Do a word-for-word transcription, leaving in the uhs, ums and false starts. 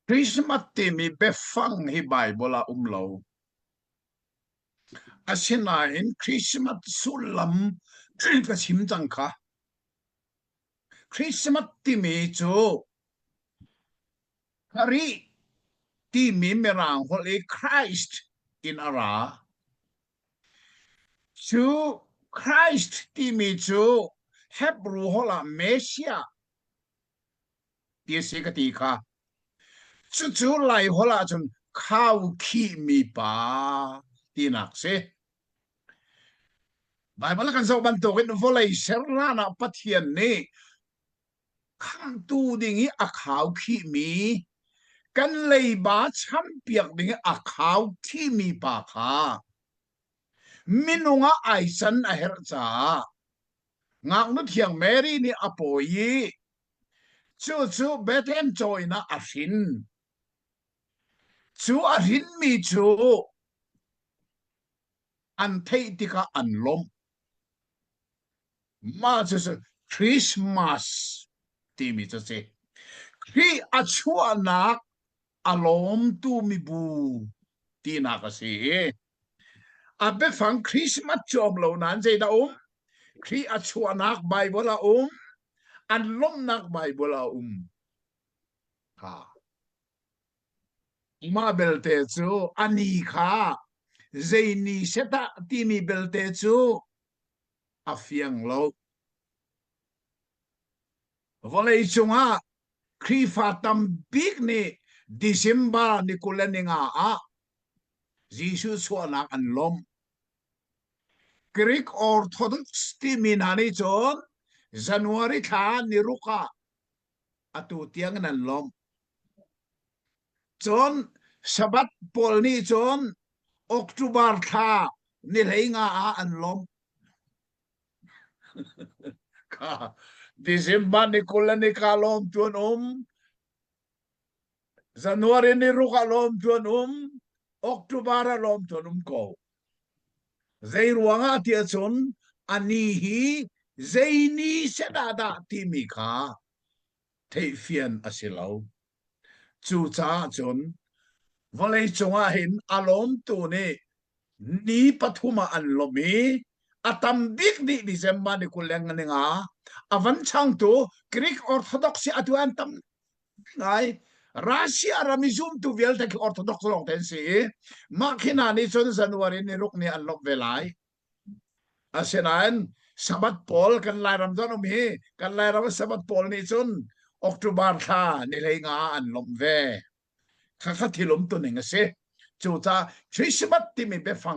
Christmas timi befang hi Bible a umlou. Asinain Christmas sullam kasim chang kha. Christmas timi chu Kari timi Mirang hol i Christ in ara. Chu Christ timi chu Hebrew hola Messiah ti si kati kha. Chu chu Lai hola chun khau khi mi pa ti nak si. Bible kan zau ban to kin volei ser lana Pathian ni khangtu ding hi a khau khi mi, kan leiba champiak ding hi a khau khi mi pa kha. Minunga aichan a her cha. Ngaknu thiang Mary ni a poi. Chu chu Bethlehem choina a hin. Chu a hin mi chu an thei tika an lom. Ma chu chu Christmas timi chu si. Khi a chuanak a lom tu mi bu ti nak a si. A befang Christmas chom lo nan zei da um. Khi a chuanak Bible a um. An lomnak Bible a um. Ha. Ima belte chu ani kha. Zei ni seta timi belte chu a fiang lo. Volei chunga Khrifa tam bik ni December ni kul le ni nga a Jesu chuanak an lom. Greek Orthodox timi nani chun January thla ni ruka a tu tiang nan lom. Chun Sabbath pol ni chun October thla ni lhei nga a an lom. Ka December ni kul le ni ka lom tuan um. January ni ruka lom tuan um. October a lom tuan um ko. Zei ruanga tia chun ani hi zei ni se da da timi kha thei fian a si lo. Chu cha chun volei chunga hin a lom tu ni ni pathuma an lom hi a tam bik ni December ni kul le nga ni nga a van chang tu Greek Orthodox a tu an tam ngai. Russia ram i zum tu vial te Orthodox lo ten si. Ma khina ni chun January ni ruk ni an lom ve lai. Asinain Sabbath pol kan Lairam chun um hi, kan Lairam Sabbath pol ni chun October thla ni lhei nga an lom ve. Kha kha thil um tu ning a si. Chu cha Christmas timi befang